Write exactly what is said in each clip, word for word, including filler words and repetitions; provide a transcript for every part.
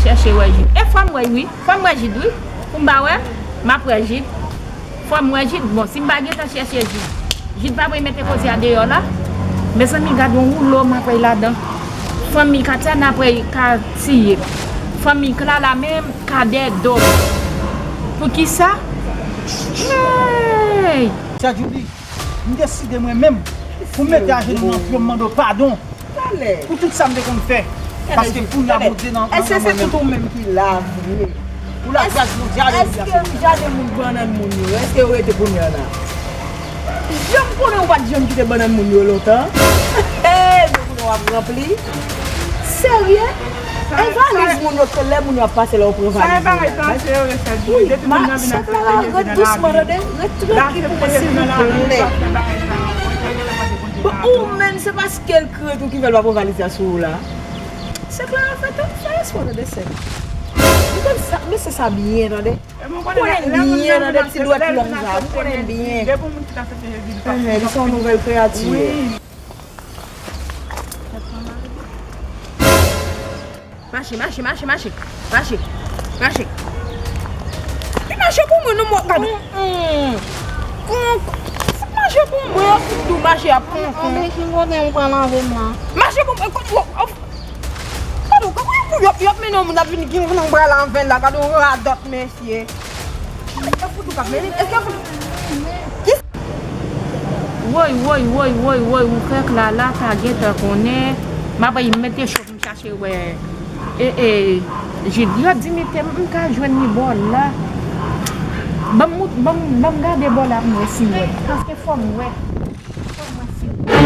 Chèche wè Jid. E fò m wè, wi. Fò m wè Jid, wi. Pou m pa wè, m ap wè Jid. Fò m wè Jid. Bon, si m pa gentan chèche Jid, Jid pa vle mete koze a deyò la. Mezanmi, gad yon woulo m ap wè ladan. Fanmi Katiana ap wè ka tiye. Fanmi Klala menm ka dèdò. Poukisa? Hey! Sè Djouly, m deside mwen menm pou m mete ajenou nan pye w, m mande w padon pou tout sa m te konn fè. Paske kounye a Bondye nan, nan, nan mwen menm. Èske se tout ou menm ki la vre? Pou lagras Bondye, alelouya. Èske jade moun, bannann moun yo, èske yo rete kounye a la? Jan m konnen ou pa t janm kite bannann moun yo lontan. Hey, men kounye a w ap ranpli. Serye? E valiz moun yo, ke lè moun yo ap pase la, ou pran valiz moun yo. Wi, ma, sè Klala, ret dousman, tande, ret trankil pou mwen, silvouplè. Bon, ou menm, se paske l krent ou ki fè l pa pran valiz la sou ou la. Sè Klala, fè tan, fè espwa, tande, sè m. M konn sa, mesye sa byen, tande. M konnen l byen, tande, ti dwèt long sa, m konnen l byen. Li se yon nouvèl kreyati. Mache, mache, mache, mache. Mache. Mache. Li mache pou mwen, non, mwen, gade. Fout mache pou mwen, fout tou mache ap. Anben, ki kote m pral anven m la? Mache pou mwen, kote w ap. Gade, w, w, w, y ap, y ap mennen yon moun ap vin gen yon pral anven la, gade yon radòt, mesye. Èske fout ou k ap mennen? Èske fout. Woy, woy, woy, woy, woy, ou fè Klala ta gentan konnen. M ap mete cho pou m chache wè. E, e, Jid, yo di m te, m ka jwenn li bò la. Ban m, ban m, ban m gade bò la pou m wè si m wè. Paske fò m wè. Fò m wè si m wè.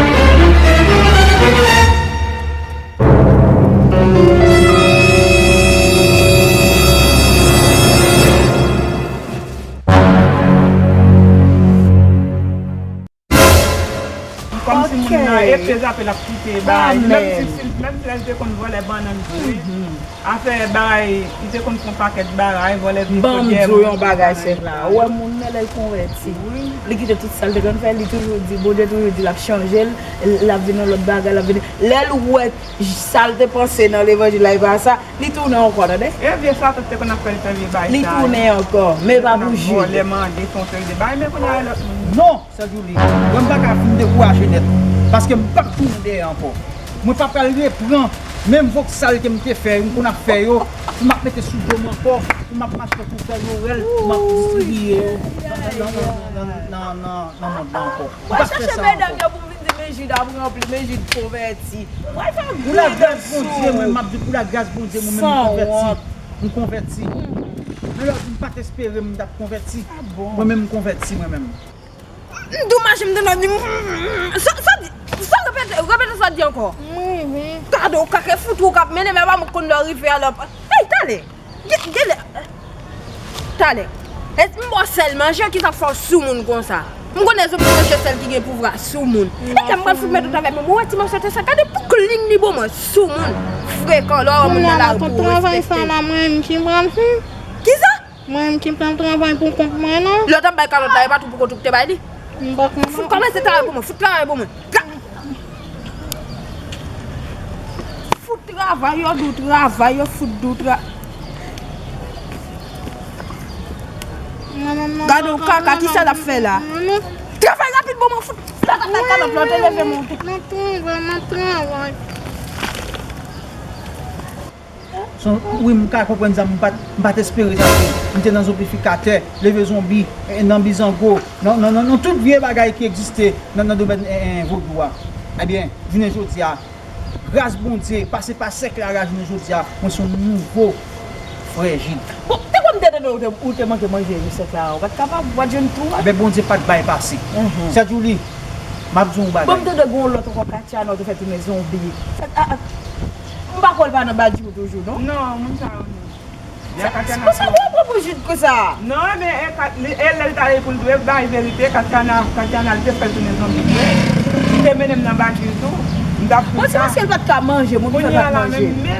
Kòmsi moun nan e peze apèl ap kite bay. Menm si, si, menm si lè l te konn vòlè bannann tou, wi. Afè bay, li te konn fè yon pakèt bagay, vòlè vye kodyè. Ban m di w yon bagay, sè Klala. Ou wè moun nan lè l konvèti, li kite tout sa l te konn fè, li toujou di, Bondye toujou di l ap chanje l, l ap vin yon lòt bagay, l ap vin. Lè l wè sa l te panse nan levanjil la, e pa sa, li tounen ankò, tande? E vye sa tout te konn ap fè l fè vye bagay sa. Li tounen ankò, men pa pou Jid. Vòlè, mande, fè yon seri de bagay, men kounye a lòt moun. Non, sè Djouly, mwen m pa ka fin dekouraje nèt, paske m p ap tounen dèyè ankò. Mwen pa pral reprann menm voksal ke m te fè, m konn ap fè yo, pou m ap mete sou do m ankò, pou m ap mache pou fè yo rèl, pou m ap distribiye yo nan, nan, nan, nan, nan, nan mond lan ankò. M p ap fè sa ankò. Mwen chache medam yo pou m vin di, men Jid ap ranpli, men Jid konvèti. Mwen fè gwo dèsou. Pou lagras Bondye, mwen, m ap di, pou lagras Bondye, mwen menm m konvèti. Sanwont. M konvèti. Men lè w di m pa t espere m t ap konvèti. Mwen menm m konvèti, mwen menm. M tou mache, m tande w di, sa, sa di, sa repete, repete sa di ankò. Mwen, wi. Gade w, kake fout ou k ap mennen, men pa mwen k konn lè w rive a lè w pa. Hey, talè. Gen, gen lè. Talè. E m ba w sèl manje, ki sa k fè w soumoun konsa? M konnen zonbi se sèl ki gen pouvwa soumoun. E lè m pral fout mèt ou travay, mwen, mwen wè ti mòso tè sa, gade pou kling li bon mwen, soumoun. Frekan, lè w wè moun nan lari pou w respekte. Kounye a la, tout travay sa la, mwen menm ki pral fè. Kisa? Mwen menm ki pran travay pou kont mwen, non. Lè w t ap bay kalòt la, e pa tou pou kont ou ki te bay li? M pa konnen. Fout kòmanse travay pou mwen, fout travay pou mwen. Tra-, fout travay, yo di w travay, yo fout di w tra-, gade w kaka, kisa l ap fè la? Travay rapid pou mwen, fout, fout travay kalòt la, w te leve monte. M ap travay, m ap travay. Son, wi, m ka konprann sa, m pa t, m pa t espere sa, wi. M te nan zonbifikatè, leve zonbi, eh, nan bizango, nan, nan, nan, nan tout vye bagay ki egziste nan, nan domèn, eh, eh, vodou a. Ebyen, jounen jodi a, gras Bondye, pase pa sèk la, jounen jodi a, mwen se yon nouvo frè Jid. Bon, te konn te tande ou te, ou te manke manje, wi, sèk la, ou pa t kapab, ou pa t jwenn tou a? Ebyen, Bondye pa t bay pase. Sè Djouly, m ap di w yon bagay. Bon, m tande gen yon lòt ankò, Katiana, ou te fè tounen zonbi. Sa, a, a, M pa kwè l pa nan badji w toujou, non. Non, moun sa yo non. Sa, sa, sa w pran pou Jid konsa? Non, men e Kat-, li, e lè l ta ye pou l dwe bay verite, Katiana, Katiana, li te fè l tounen zonbi vre. Li te mennen m nan badji l tou. M t ap fè sa. Bon, se paske l pa t ka manje, moun ki fè l pa t manje.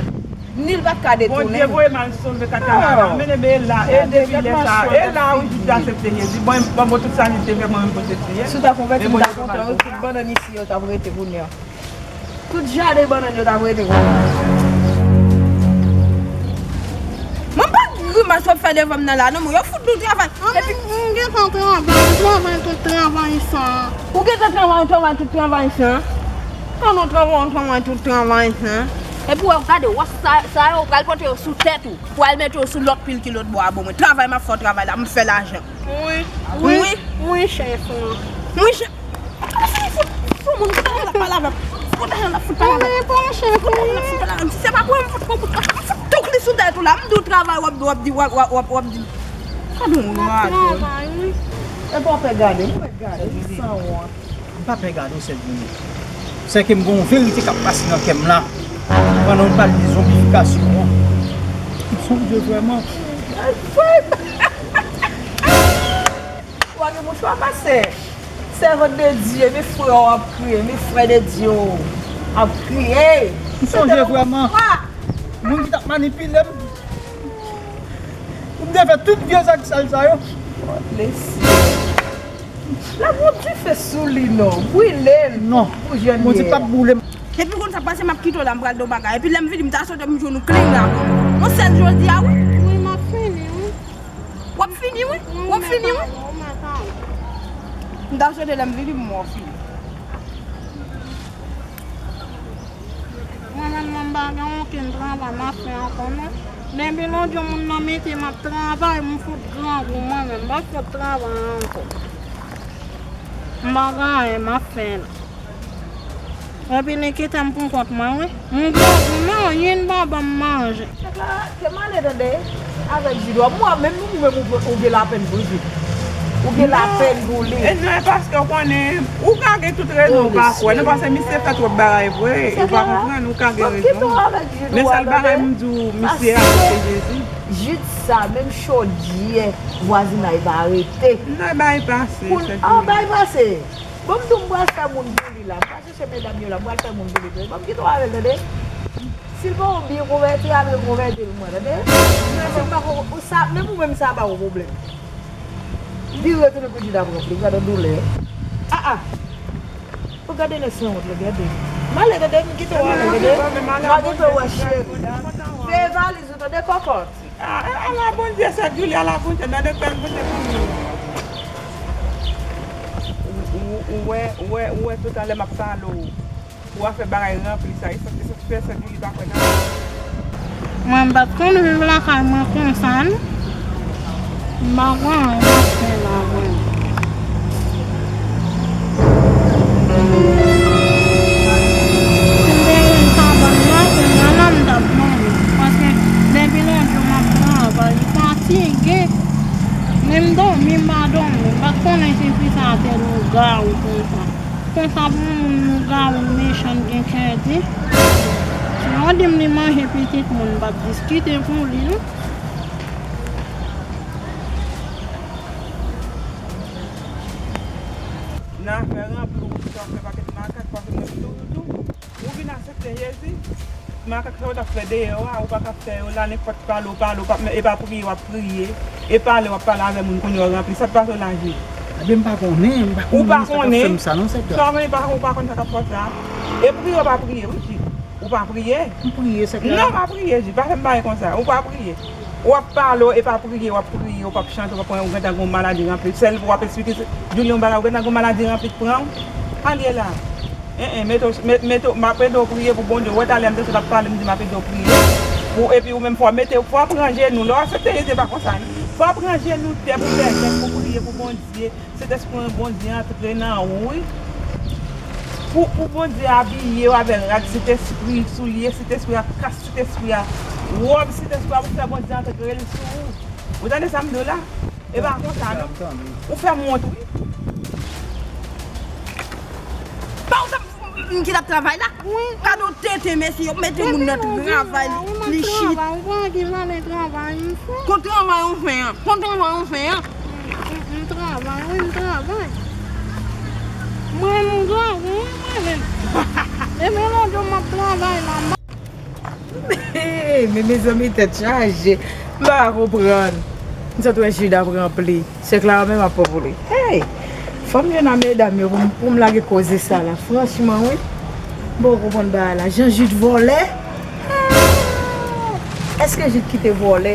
Ni l pa t ka detounen. Bondye voye m al sove Katiana la. Men e la, e depi lè sa, e la wi Jid te aksepte Jezi. Bon, bon, bon, tout sa li te fè mwen menm pote priye. Si w ta konvèti, m ta kontan wi, tout bannann isi yo t ap rete kounye a. Tout jaden bannann yo t ap rete konsa. Sa w ap fè devan m nan la, non, mwen, yo fout nou travay. Epi m gentan travay, m travay tout travay sa. Ou gentan travay, ou travay tout travay sa. An nou travay, ou travay tout travay sa. Epi w gade, wòch sa, sa yo, w pral pote yo sou tèt ou. Pou al mete yo sou lòt pil ki lòt bò a. Bon, mwen travay, m ap fè travay la, m fè lajan. Wi, wi, wi, chèf lan. Wi, chèf. Fout, fout moun, fout moun, fout moun, fout moun, fout moun, fout moun. Si se pa pou mwen, m fout, fout, fout, fout tout li sou tèt ou la. M di w travay, w ap, w ap di, w ap, w ap, w ap di. Gade yon radòt. Epi w ap gade, w ap gade, ou sanwont. M pa pè gade w, sè Djoulie. Sèke m gen yon verite k ap pase nan kè m la. Pandan w pale de zonbifikasyon an. M sonje vrèman. Wa gen mouchwa pase. Sèvant de Dye, men frè w ap kriye, men frè de Dye w ap kriye. M sonje vrèman. Moun ki t ap manipile m. Ou te fè tout vye zak sal sa yo. Lesyèl. La, bon, dife sou li, non. Brile l. Non. Pou jèn. Bondye p ap boule m. Depi konn sa pase, m ap kite w la, m pral do bagay. Epi lè m vini, m ta swete m jwenn ou kleren ankò. Yon sèl jodi a, wi. Wi, m ap fini, wi. W ap fini, wi. W ap fini, wi. M ta swete lè m vini, m wè w fini. Mwen menm, mwen pa gen okenn travay m ap fè ankò, non. Depi lòt jou moun nan mete m ap travay, m fout grangou mwen menm, m pa fout travay ankò. M pa gen anyen m ap fè la. Epi li kite m pou kont mwen, wi. M grangou, men anyen m pa ban m manje. Ke m ale tande avèk Jid. Mwen menm, ou menm ou, ou gen lapenn pou Jid. Ou gen lapenn pou li. E non, e paske w konnen, ou ka gen tout rezon ou pa kwè. Non, paske misye fè twòp bagay vre. Ou pa konprann, ou ka gen rezon. Men sèl bagay m di w, misye aksepte Jezi. Jid sa, menm chodyè vwazinay pa rete. Non, e bay pase. An bay pase. Bon, m di w m pral fè moun pou li la. M pral chèche medam yo la, m pral fè moun pou li tou. Bon, m kite w avè l, tande. Si l pa w byen konvèti, apre konvèti l mwen, tande. Men si m pa ko, ou sa, menm ou menm sa pa w pwoblèm. Vire tounen pou Jid ap ranpli, gade doulè. A, a. Ou gade lè sanwont la, gade. M ale, tande, m kite w avè l, tande. M a gen pou wè cheri. Veye valiz ou, tande, kòkòt. A, ala Bondye, sè Djoulie, ala Bondye, nan de pèl Bondye pou nou. Ou, ou, ou wè, ou wè, ou wè toutalè m ap pale w. Ou a fè bagay ranpli sa, e sa, e sa ki fè sè Djoulie pa kwè nan. Mwen m pa t konn viv lakay mwen konsa, non. M pa konn anyen m ap fè la, mwen. Si m te gen kabann la, kounye a la m t ap manje. Paske depi lòt jou m ap travay, m fatige. Men m dòmi, m pa dòmi. M pa t konnen se kisa te lougawou konsa. Konsa pou moun lougawou mechan gen kè di. Si yo di m li manje pitit moun, m p ap diskite pou li, non. Nan afè ranpli, ou chita w ap fè pakèt makak, paske mwen di w tou, tou, tou, ou vin aksepte Jezi, makak sa yo t ap fè deyò a, ou pa ka fè yo la, nenpòt pale w pale, w p ap, e pa priye w ap priye, e pale w ap pale avè moun kounye a w ranpli, sa k pase w la, Jid? Ebyen, m pa konnen, m pa konnen sa k ap fè m sa, non, sèk la. Sa w konnen, ou pa konn sa k ap fè w sa? E priye w pa priye, wi, Jid. Ou pa priye? M priye, sèk la. Non, pa priye, Jid, pa fè m bagay konsa, ou pa priye. W ap pale, w, e pa priye, w ap priye, w p ap chante, w p ap pran, ou gentan gon maladi ranpli. Sèl pou w ap esplike Djoulie yon bagay, ou gentan gon maladi ranpli k pran w. Al ye la. En, en, mete w, met, mete w, m ap ede w priye pou Bondye. Ou wè talè m te sot ap pale, m di m ap ede w priye. Pou, epi ou menm fò w mete, fò w pran jenou. Lè w aksepte Jezi, e pa konsa, non. Fò w pran jenou tè pou pèmèt pou priye pou Bondye. Sentespri Bondye antre nan ou, wi. Pou, pou Bondye abiye w avè rad Sentespri, soulye Sentespri a, kas Sentespri a, wòb Sentespri a, pou fè Bondye antre l sou ou. Ou tande sa m di w la? E pa konsa, non. Ou fè m wont, wi. Pa ou sa m ki t ap travay la? Wi. Gade yon tenten mesye, yo mete moun nan travay, li chita. Wi, m ap travay. Ou pa wè ki valè travay m fè? Kon travay ou fè an? Kon travay ou fè an? M, m, m travay, wi, m travay. Mwen, m travay, wi, mwen menm. Depi lòt jou m ap travay la, m pa Men mezanmi, tèt chaje. M pa ka konprann. M santi wè Jid ap ranpli. Sè Clara menm ap pran pou li. Hey! Fò m jwenn a medam yo pou m, pou m lage koze sa la. Franchman, wi. M poko konprann bagay la. Jan Jid vòlè? Ah! Èske Jid kite vòlè?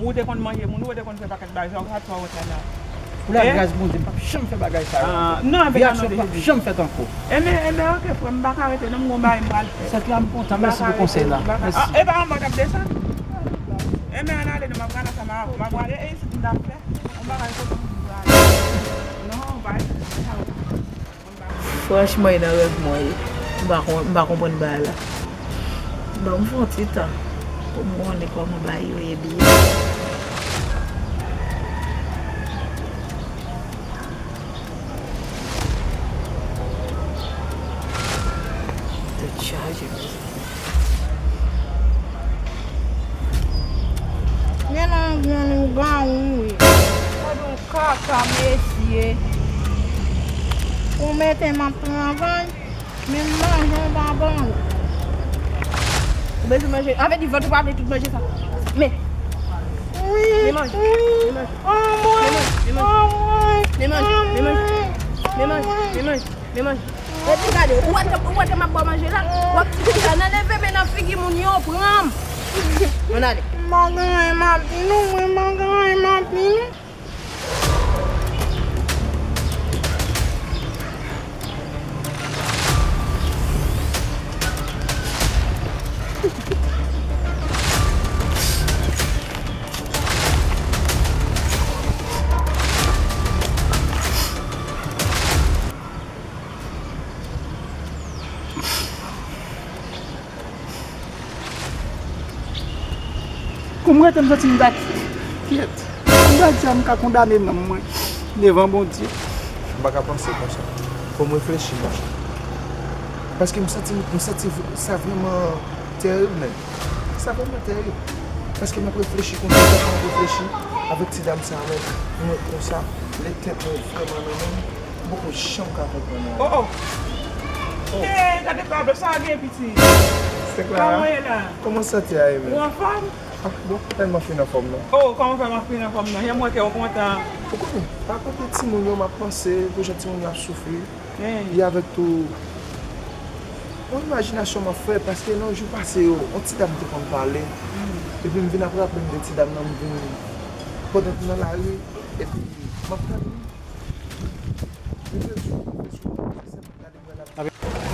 Ou te konn manje moun, ou te konn fè pakèt bagay sa, ou pa t fè antrè la. Pou lagras Bondye, m p ap janm fè bagay sa yo ankò. Vyaksyon p ap janm fèt ankò. Enben, enben, oke, frè m, m pa ka rete non, m gon bagay m pral fè. Sèt la, m kontan, mèsi pou konsèy la. Mèsi. E pa anba w t ap desann? Enben, ann ale non, m ap prale ansanm avè w. M ap prale, e isit m t ap fè yon bagay kote m prale. Non, ou pa isit. Franchman, e nan rèv mwen ye. M pa konprann bagay la. Ban m fè yon ti tan pou m konnen kòman bagay yo ye byen. Tèt chaje, mezanmi. Men nan grann ou grann ou wi. Gad yon kaka mesye. Ou mete m ap travay, menm manje w pa ban m. Ou bezwen manje. Anvè di vant ou pa vle tout manje sa. Men. Men manje. Men manje. Men manje. Men manje. Men manje. Men manje. Men manje. Men manje. Epi gade, ou wè ke, ou wè ke m ap ba w manje la? W ap di konsa, nan leve men nan figi moun yo, pran m. Ann ale. M pa gen anyen m ap di nou, mwen pa gen anyen m ap di nou. Kou m rete, m santi m ta kyèt. M ta di a, m ka kondane nanm mwen devan Bondye. M pa ka panse konsa. Fò m reflechi, monchè. Paske m santi, m santi sa vrèman terib, menm. Sa vrèman terib. Paske m ap reflechi konsa, m ap reflechi avèk ti dam sa a, mwen, mwen konsa, lè tèt mwen vrèman nan men m. M poko janm ka konprann anyen. Oh, oh. Oh. Eh, gade Pablo, sa gen piti. Sè Clara, kòman w ye la? Kòman sante a ye menm? Ou anfòm? Ah, bon, tèlman fin anfòm non. Oh, kòman fè m ap fin anfòm non? Jan m wè ke w kontan. Ou konnen, pa kote timoun yo m ap panse, pou jan timoun yo ap soufri. Hey. E avèk tou, yon imajinasyon m ap fè, paske nan jou pase yo, yon ti dam te konn pale. Mm. Epi m vin ap raple m de ti dam nan, m vin, pandan m nan lari, epi m ap tande.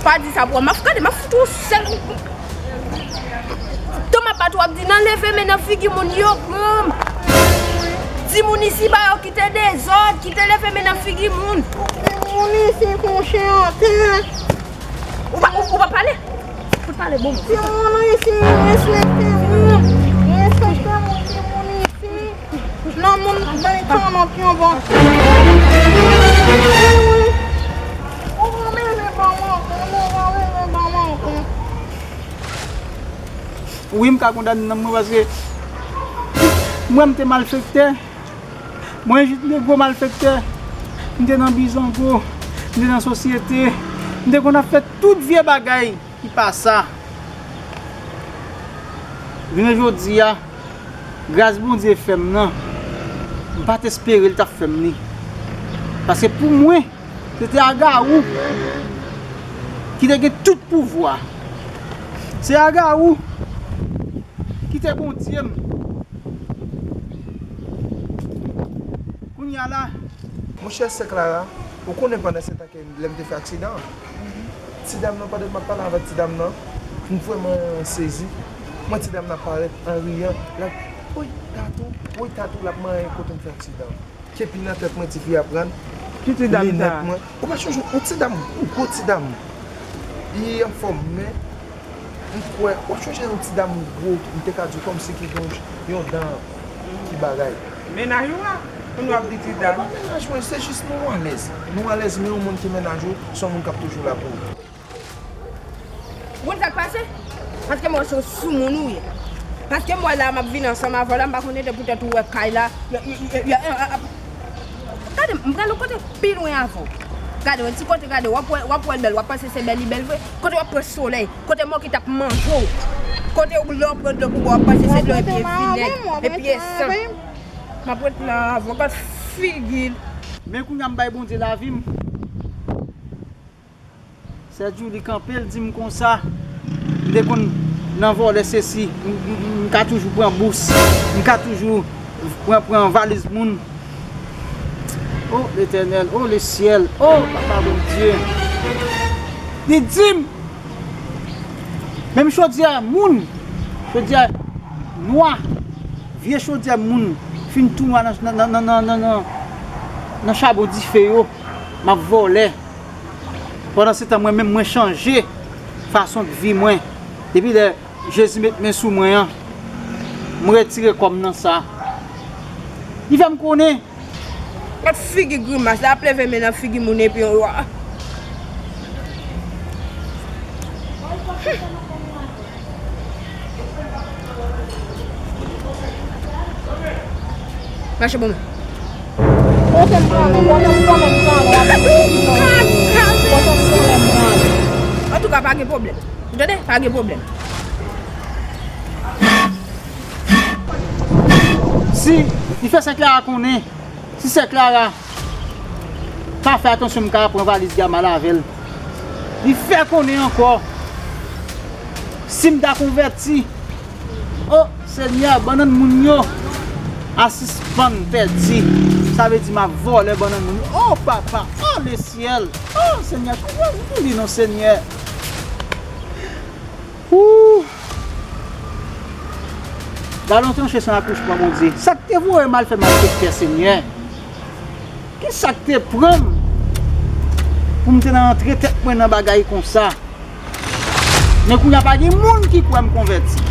Pa di sa pou mwen. M ap gade, m ap fout yon sèl. Tan m ap bat ou ap di nan leve men nan figi moun yo, pran m. Di moun isi ba yo kite dezòd, kite leve men nan figi moun. Moun isi kouche atè. Ou pa, ou, ou pa pale? Fout pale, bon. Ti moun isi, respekte moun. Respekte moun, ti moun isi. Nan moun bay kanòt yon bò. Wi, wi. Ou pa bezwen ban m ankò, non, ou pa bezwen ban m ankò. Wi, m ka kondane nanm mwen paske mwen, m te malfektè. Mwen, jis m te gwo malfektè. M te nan bizango, m te nan sosyete. M te konn ap fè tout vye bagay ki pa sa. Jounen jodi a, gras Bondye fè m nan, m pa t espere l t ap fè m li. Paske pou mwen, se te Agawou ki te gen tout pouvwa. Se Agawou ki te Bondye m. Kounye a la. Monchè, sè Clara, ou konnen pandan se tan ke lè m te fè aksidan an. Ti dam nan, pandan m ap pale avèk ti dam nan, m vrèman sezi. M wè ti dam nan parèt an riyan, l ap, woy, Tatou, woy, Tatou, l ap manyen kote m fè aksidan an. Kepi nan tèt mwen, tifi a pran. Ki ti dam sa? Linèt mwen. Ou pa chonje, yon ti dam, yon gwo ti dam. Li anfòm, men m kwè, w ap chonje yon ti dam gwo, m te ka di w kòmsi ki gen yon dan ki bagay. Mennaj ou a? Pou nou ap di ti dam. Se pa mennaj mwen, se jis nou alèz. Nou alèz, men yon moun ki mennaj ou, se yon moun k ap toujou la pou ou. Ou konn sa k pase? Paske m wè se yon soumoun ou ye. Paske m wè la m ap vin ansanm avè w la, m pa konnen de poutèt ou wè kay la. Gade, m pral yon kote pi lwen avè w. Gade, yon ti kote, gade, w ap wè, w ap wè l bèl, w ap panse se bèl li bèl vre. Kote w ap pran solèy, kote mòkit ap manje w. Kote w lè w pran dlo pou bwè, w ap panse se dlo epi e vinèg, epi e san. M ap ret la avè w, gad figi l. Men kounye a m bay Bondye lavi m. Sè Djouly kanpe, l di m konsa, m te konn nan vòlè sesi, m, m, m, m ka toujou pran bous, m ka toujou pran, pran valiz moun. O Letènèl, o Lesyèl, o Papa Bondye. Li di m, menm chodyè moun, chodyè nwa, vye chodyè moun, fin tou nwa nan, nan, nan chabon dife yo, m ap vòlè. Pandansetan, mwen menm, mwen chanje fason de vi mwen. Depi lè Jezi met men sou mwen an, mwen retire kò m nan sa. Li fè m konnen. Gad figi grimas la, ap leve men nan figi moun epi yon lwa. Mache bon. Kote m pran nou, kote m pran nou, pran nou, ap di nou. Ka pa gen pwoblèm. Ou tande? Pa gen pwoblèm. Si li fè sè Clara konnen, si sè Clara pa fè atansyon, m ka pran valiz li a m al avè l. Li fè konnen ankò, si m ta konvèti, o Senyè, bannann moun yo a sispann pèdi. Sa vle di m ap vòlè bannann moun yo. O papa, o lesyèl, o Senyè, kouman m pou li non Senyè? Ooh! Galon tranche san akouchman, Bondye. Sa k te voye m al fè malfektè, Senyè? Kisa k te pran m pou m te nan antre tèt mwen nan bagay konsa? Men kounye a pa gen moun ki kwè m konvèti.